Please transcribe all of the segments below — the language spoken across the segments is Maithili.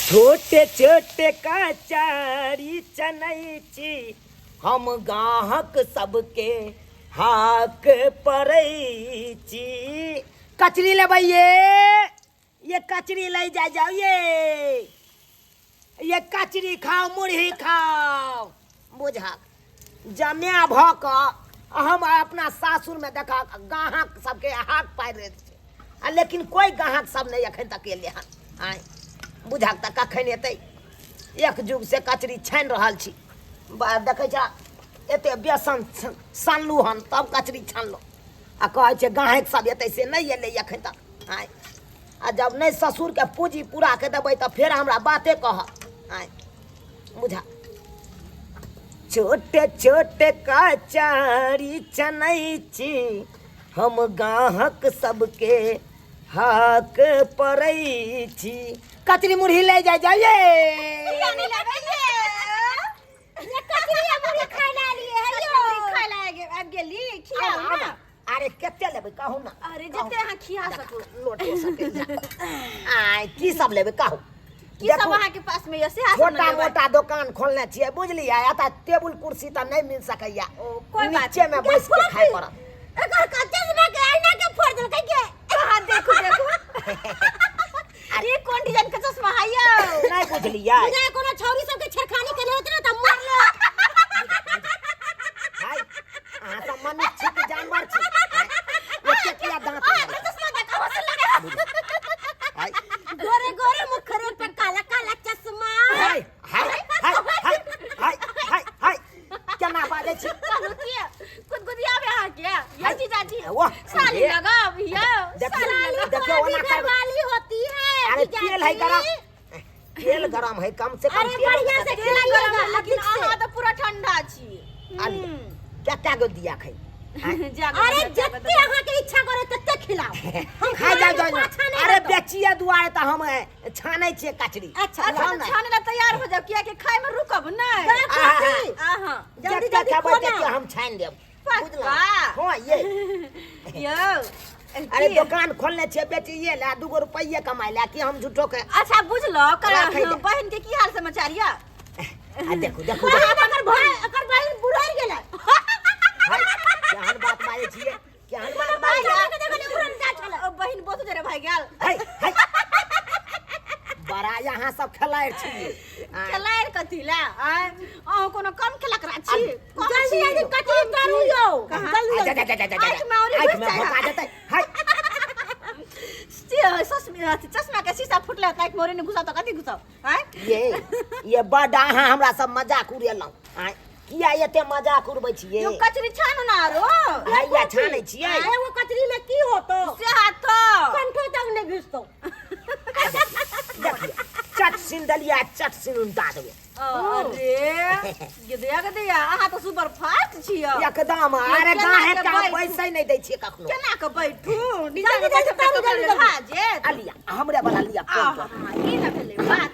छोटे छोटे कचारी चनै छी हम गाहक सबके हाक पड़ै छी। कचरी लेबै ये, ये कचरी लै जाय जाओ ये, ये कचरी खाओ मुरही खाओ। बुझक जम्या भऽ कऽ हम अपना सासुरमे देखा गाहक सबके हाक पारि रहल छी आ लेकिन कोइ गाहक सब नहि एखन तक एलै हन। आँय बुझक तऽ कखन एतै? एक जुग से कचरी छानि रहल छी, देखै छ एते बेसन सनलहुँ हन तब कचरी छानलहुँ आ कहै छै गाहक सब एतै, से नहि एलै एखन तक। आँय आ जब नहि ससुरके पूँजी पूरा के देबै तऽ फेर हमरा बाते कहत। आँय बुझा छोटे छोटे कचारी चनै छी हम गाहक सबके हाक पड़ै छी। कचरी मुरही ले जाय जाइए। अरे कते लेबै कहू ना। अरे जते अहाँ खिया सकू। लोटे सब आय की सब लेबै कहू? की सब अहाँ के पास में ये से छोटा मोटा दुकान खोलने छियै बुझलियै, एतऽ टेबुल कुर्सी तऽ नहि मिल सकैया, कोई बात नीचे में बैस के खाय पड़त। एकर कच्चा सुना के आईना के फोड़ देलकै के? हां देखू देखू, ये कोन डिजाइन के चश्मा है यो? नहीं बुझलियै। बुझाय कोनो छौरी सब के छेड़खानी केने होत ना त मार ले। हाय अहाँ सब मनुष्य छी कि जानवर छी? एते किया दांत? चश्मा देखा हो लगे। हाय गोरे गोरे मुखरे पे काला काला चश्मा। हाय हाय हाय हाय हाय हाय हाय केना बाजै छी? कहलहुँ की गुदगुदियाबे अहाँ के यो जीजाजी? वाह, साली ये। लगाब यो। देखियौ, साली लगाब। देखियौ, ओना घर करबै। वाली होती है। अरे जीजाजी। तेल है गरम, तेल गरम है, कम से कम अरे तेल बढ़िया से तेल खिलाइएगा, गरम है, लेकिन अधिक से। अहाँ तऽ पूरा ठंडा छी। आलिया, कते गो दिया खाइ? अरे जते अहाँ के इच्छा करे तते खिलाओ। हम खाइ जाउ जाउ। पाछा नहीं अरे हटब। बेचिए दुआरे तऽ हम छानै छियै कचरी। अच्छा, अच्छा खाउ तऽ ने। छाने ला तैयार हो जाओ, कियाकि खाय में रुकब नहि। कथी? अहाँ जल्दी जते जल्दी खेबै खो तते ना। हम छानि देब। पक्का? बुझलहुँ? हँ ये। यौ अरे की? दुकान खोलने छियै बेचिए ला, दूगो रुपैये कमाइ ला कि हम झूठो के अच्छा बुझलो राखै दे। बहन के की हाल समाचार यऽ? आ देखू देखू। बहिन, एकर भाई, एकर बहिन बुढ़ाइ गेलै। हाय, केहन बात बाजै छियै, केहन बात भाई बाजै? के देखले उड़न जा छलै। ओ बहिन बहुत जरे भाई गेल। हाय हाय, बड़ा यहाँ सब खेलाइ छियै। आँय। खेलाइर कथी ला? आँय, अहूँ कोनो कम खेला करा छी? कम जल्दी छी? जल्दी कचरी तरू यौ। कहाँ? जल्दी आ, जा, जल्दी। जा, जा, जा, जा, जा। आँखि में औरी आँखि घुसि में जाय। भोका जेतै। हाय चश्मा के शीशा फुटले तऽ आँखि में औरी नहि घुसाउ तऽ कथी घुसाउ? आँय ये बड अहाँ हमरा सब मजाक उड़ेलहुँ। आँय किया एते मजाक उड़बै छियै? यो कचरी छानू ना आरो। हैया छानै छियै। अरे वो कचरी में की होतो? से हाथ तो कंठो तक नहीं घुसतो। देखिए चट सिन दलिया चट सिन उनटा देबै। अरे गदया गदया, अहाँ तऽ सुपर फास्ट छियै एकदम। अरे केना गाहे के का बैठू? पैसे नहि दै छियै कखनो। केना के बैठू? नीचा जल्दी के जल्दी बैठब तऽ तरू, जल्दी ककरो जल्दी। भए जेत। आ लिया हमरे वाला लिया फोन आहा, पर। ई ने भेलै बात।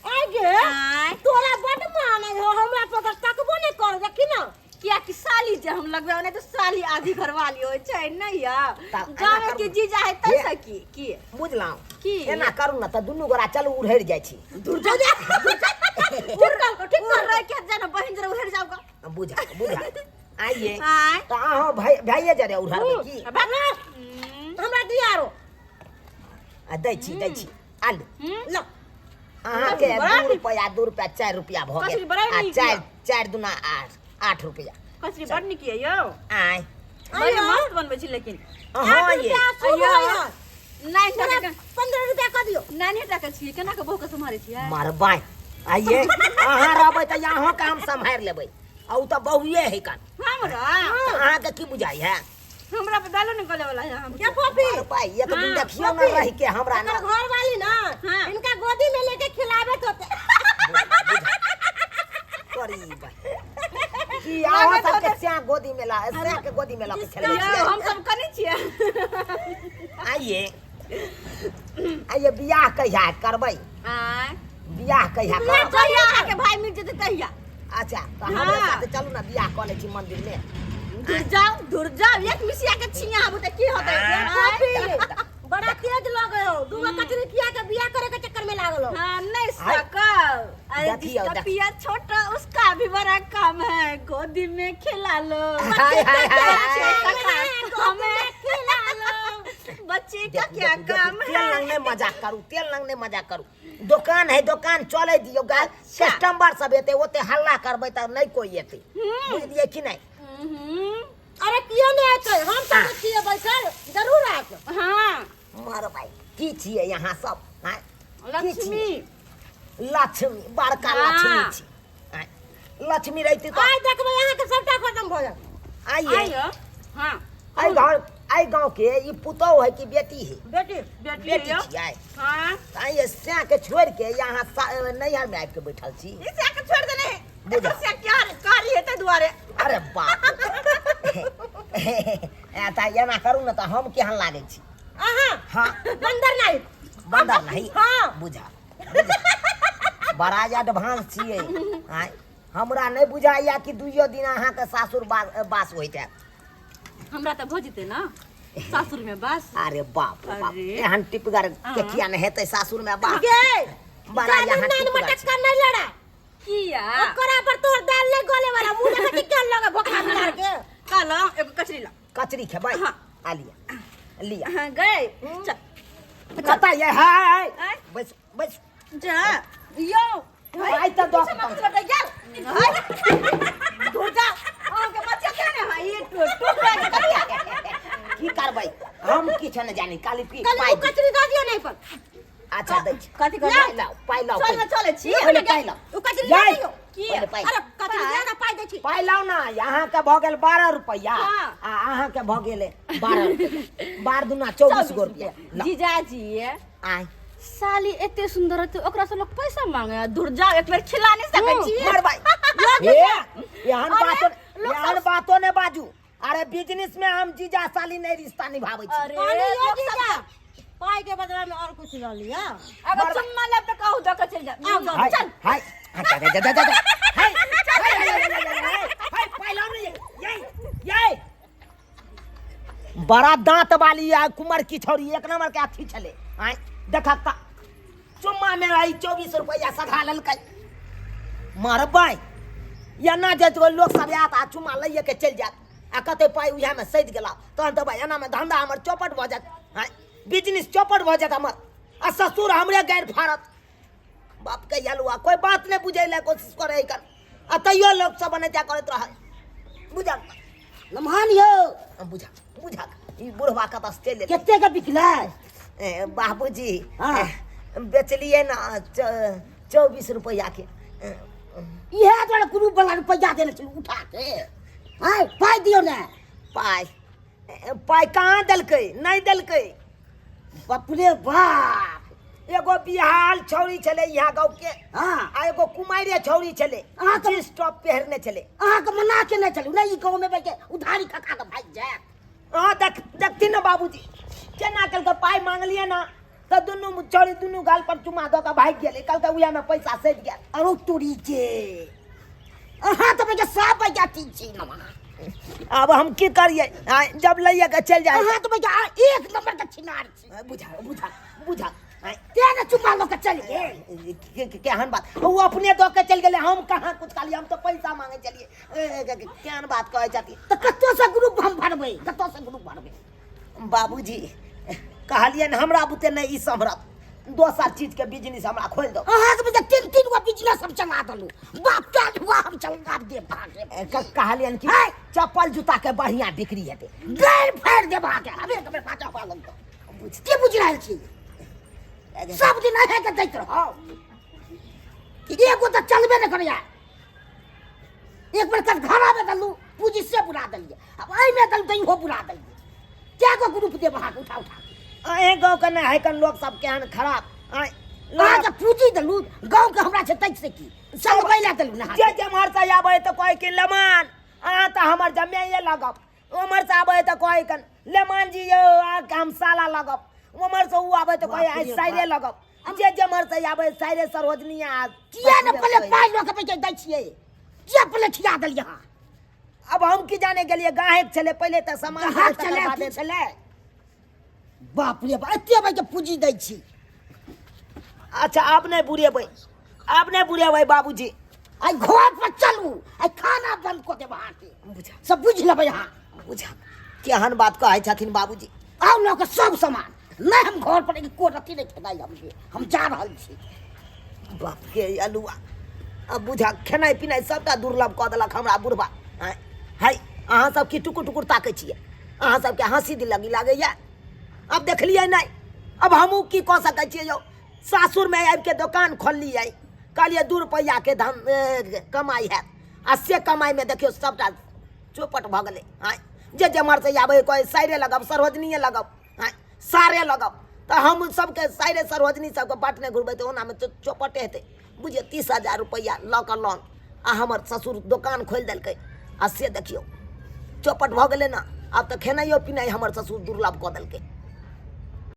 आइ गे आँय तोरा बड मान हो, हमरा पर तकबो नहीं कर, देखी ना। कियाकि साली जे हम लगबै नहि तऽ साली आधी घरवाली होइ छै नहि या तब एना गाँव करू के ने। जीजा है तै ये। से की की बुझलहुँ की? एना करू ने तऽ दुनू गोरा चलू उड़हरि जाइ छी। दूर जा जा, ठीक कर, ठीक उड़ कर। रह के जाना बहिन जरा उड़हर जाओगा। बुझा बुझा आइए। आँय तऽ अहाँ भाई भाइये जरे उड़हरबै की? हमरा दिया आरो। आ दै छी दै छी आलू ल। अहाँके बड़ा 2 रुपया 2 रुपया 4 रुपया भऽ कचरी गेल बड़ा आ नीक चारि यऽ। चारि दुना 8, 8 रुपया। कचरी बड़ नीक यऽ यौ। आँय बड़ी आइयो। मस्त बनबै छी लेकिन। हँ ये 8 रुपया शुभ आइयो। होय। नाइन तोरा टाका 15 रुपया कऽ दियौ। नानी टाका छियै, केना के बहू के सम्हारै छियै? मरबै आइए अहाँ रहबै तऽ अहाँके हम सम्हारि लेबै आ ओ तऽ बहुए है कन। हमरा तऽ अहाँके की बुझाइ है? हमरा पर दालो निकले वाला है हम। क्या पॉपी? मरबै एक दिन हाँ, देखियौ ने रहि के हमरा एकर ना। घर वाली ना हाँ। इनका गोदी में लेके खिलावे तो करीब की अहाँ सबके स्या गोदी में ला स्या के गोदी में ला के खेलै यौ छियै। हम सब कनी छियै। आइए आइए बियाह कहिया करबै? आँय बियाह कहिया करब? जहिया अहाँके भाई मिल जेतै तहिया। अच्छा तऽ हमरे हाँ। साथे चलू ना बियाह कऽ लै छी मंदिर में। दूर जाओ दूर जाओ, एक मिसिया के छिया आबू तऽ की होतै? आँय। पॉपी बड़ा तेज लगे हो, दूगो कचरी किया के बियाह करे के चक्कर में लागल हो। हाँ नहीं हाय। सकल। अरे देखियो, जिसका देख- पिया छोटा उसका भी बड़ा काम है, गोदी में खिला लो। हाय, हाय, हाय, बच्चे हाय। का काम है, खिला लो। बच्चे का देखू, क्या देखू, देखू, काम तेल है। लंग नहीं मजाक करू, तेल लंग नहीं मजाक करू। दुकान है, दुकान चले दियो गा। कस्टमर सब एते, ओते हल्ला करबै त नहीं कोई एते, बुझलियै कि नहीं? हम्म, अरे किया नहीं आते, हम सब छियै बैठल, जरूर आते। हाँ। मार भाई, की छियै यहाँ सब? हाँ? की लक्ष्मी। छियै? लक्ष्मी, बड़का हाँ। लक्ष्मी छी। हाँ, लक्ष्मी रहती तो आइ देखबै अहाँ के सबटा खत्म भऽ जायत। आइए। आइयो। हाँ। आई घर, आई गांव के ई पुतोह है कि बेटी है? बेटी। बेटी बेटी है। छियै। हाँ। आइए सैं के छोड़ के यहाँ नैहर में आबि के बैठल छी। इसे के छोड़ देने। बुझा। से क्या कार्य है ते दुआरे। अरे बाप रे। ए, त एना करू ने त हम केहन लागै छी? अहाँ? हाँ। बंदर नहीं। बंदर नहीं? हाँ। बुझा, बुझा। बड़ा एडवांस छियै। आँय, हमरा नहि बुझाइया कि दुइयो दिन अहाँके सासुर बास होइत हैत। हमरा तऽ भऽ जेतै ने सासुर में बास। अरे बाप रे बाप, अरे। एहन टिपगर के किया नहि हेतै सासुर में बास? गे, बड़ा जादू यहाँ नान टिपगर मटक्का छै। नहीं लड़ा। किया? ओकरा पर तोहर दाल नहीं गले वाला, मुंह देखै छी केहन लगे भोखा बिलार के। कहलहुँ एगो कचरी ला। कचरी खेबै? हाँ। आ लिअ, लिअ। हाँ, गए। चल। कतऽ ये? हाय। आँय? बैस, बैस। जा। यो। आइ तऽ दस पीछे मत लौट गेल। हाय। दूर जा। अहाँके बच्चा के ने है, ये टुकड़ा के करिया। की करबै? हम किछु नहि जानी, काली की काली पाइ उ कचरी दऽ दियौ नहीं पर। अच्छा दै छी। कथी करबै? पाइ लाउ, पाइ लाउ। चल, चलै छी। पहिले पाइ लाउ। उ कचरी जाय। दऽ दियौ। की? पहिले पाइ। अरे कचरी दे ना, पाइ दै छी। पाइ लाउ ना। अहाँके भऽ गेल 12 रुपैआ। हाँ। आ अहाँके भऽ गेल 12 रुपैआ, 12 दूना 24 गो रुपैआ। लाउ। जीजाजी। आय। साली एते सुंदर होते, ओकरा से लोग पैसा मांगे? दूर जाओ, एक बेर खिला नहीं सकै छी? मर भाई, ए, एहन अरे, बातो लोग एहन बातो ने बाजू। अरे बिजनेस में हम जीजा साली नहीं रिश्ता निभाबै छी। अरे कहली यो लोग जीजा, पाइ के बदला में और कुछ लऽ लिअ। अगर मर चुम्मा लेब तऽ कहू दऽ के चलि जायब। आउ, चल, हाय, चल। हाय, हाय, जा, जा, जा, जा, जा। हाय, हाय, हाय, हाय, हाय, हाय, हाय, पाइ लाउ ने, ये, ये। बड़ा दांत वाली आ कुमर की छौरी एक नंबर के अथी छले। आय देखक त चुम्मा में आई 24 रुपया सधा लेलकै। मारबै एना जे लोक सब आयत आ चुम्मा लैए के चलि जायत आ कते पाइ उएह में सधि गेला, तहन तऽ भाइ एना में धंधा हमर चौपट भऽ जायत। आँय, बिजनेस चौपट भऽ जायत हमर आ ससुर हमरे गारि फाड़त। बाप के यलुआ कोई बात नहीं बुझै लए कोशिश करे कर आ तैयो लोक सब एनाहिते करैत रहै। बुझल लम्हान यौ? बुझा, बुझा, ई बुढ़वा कतऽ से चलि एलै? कते के बिकलै? ए, बाबूजी। हाँ। ए, बेचलियै ने 24 रुपैआ के। इएह दुआरे ग्रुप वाला रुपैआ देने छलहुँ उठा के। आय पाइ दियौ ने। पाइ? ए, पाइ कहाँ देलकै? नहि देलकै। बाप रे बाप। एगो बिहाल छौरी छलै यहाँ गाँव के। हाँ। आ एगो कुमारिये छौरी छलै। अहाँ जींस टॉप पहिरने छलै। अहाँके मना केने छलहुँ ने, ई गाँव में बैठ के उधारी खा खा के भागि जायत। अहाँ देखथिन ने बाबूजी केना केलकै। पाइ मांगलियै ने तऽ दुनू छौरी दुनू गाल पर चुमा दऽ कऽ भागि गेलै। कहलकै उएह में पैसा सधि गेल। अरो तोरी के, अहाँ तऽ बैठ साफ बैठ ठीक छी नमा। आब हम की करियै? आँय, जब लैये के चलि जाइ। अहाँ तऽ बैठ एक नंबर के छिनार छी। बुझा, बुझा, बुझा। आँय, तें ने चुमा लऽ के चलि गेल। केहन बात? ओ अपने दऽ के चलि गेलै, हम कहाँ कुछ कहलियै? हम तऽ पैसा मांगै छलियै। ए, केहन बात कहै छथिन? तऽ कतऽसँ ग्रुप हम भरबै? कतऽसँ ग्रुप भरबै? बाबूजी कहलियनि हमरा बुते नहि ई सम्हरत, दोसर चीज के बिजनेस हमरा खोलि दो। अहाँके बुझे 3-3 गो बिजनेस हम चला देलहुँ। बाप काल्हि हुआ हम चला देब अहाँके। ए, कहलियनि कि है? चप्पल जूता के बढ़िया बिक्री हेतै। गारि फाड़ि देब अहाँके। अबे कबे बाजा हुआ लगतौ। की बुझि रहल छी? सब दिन अहेंके दैत रहब। एगो तऽ चलबे नहि करैया। एक बेर कटघरा में देलहुँ, पूंजी से बुरा देलियै। आब एहिमे देलहुँ तऽ इहो बुरा देलियै। कए गो ग्रुप देब अहाँके उठा उठा के? अहें गाँव के नहि है कन लोक सब केहन खराब। आँय, अहाँके पूंजी देलहुँ, गाँव के हमरा छै तै से की चलबै लए देलहुँ ने अहाँके। जे जेम्हर से आबै तऽ कहै कि लेमान अहाँ तऽ हमर जमाइए लगब, ओम्हर से आबै तऽ कहै कन लेमान जी यौ अहाँके हम साला लगब, ओम्हर से ओ आबै तऽ कहै बाप आइ रे साइरे बाप। लगब। जे जेम्हर से आबै साइरे सरोजनी आ किया ने पहिले पाइ लऽ के पैसा दै छियै? किया पहिले खिया देलियै अहाँ? अब हम की जाने गेलियै गाहक छलै पहिले तऽ सामान गाहक तकर छलै, बादे की छलै? बाप रे बाप, एते भाई के पूंजी दै छी। अच्छा आब नहि बुढ़ेबै, आब नहि बुढ़ेबै बाबूजी। आइ घर पर चलू, आइ खाना बंद कऽ देब अहाँके। बुझा सब बुझि लेबै अहाँ। बुझा केहन बात कहै छथिन बाबूजी। आउ लऽ कऽ सब सामान, नहि हम घर पर एको रत्ती नहि खेनाइ हम हम जा रहल छी। बाप के अलुआ, अब बुझा खेनाइ पिनाइ सबटा दुर्लभ कऽ देलक हमरा बुढ़बा। आँय, है अहाँ सब की टुकुर टुकुर ताकै छियै? अहाँ सबके हँसी दिल लगी लागैया। आब देखलियै नहि, अब हमहूँ की कऽ सकै छियै यौ? सासुरमे आबिके दोकान खोललियै, कहलियै 2 रुपैआके धन कमाइ हैत, आ से कमाइमे देखियौ सबटा चौपट भऽ गेलै। आँय, जे जेम्हरसँ आबै कहै साइरे लगब, सरोजनीए लगब, आँय सारे लगब, तऽ हम सबके साइरे सरोजनी सबके बाँटने घुरबै तऽ ओनामे तऽ चौपटे हेतै। बुझियौ 30,000 रुपैआ लऽ कऽ लोन, आ हमर ससुर दोकान खोलि देलकै, आ से देखियौ चौपट भऽ गेलै ने। आब तऽ खेनाइयो पिनाइ हमर ससुर दुर्लभ कऽ देलकै।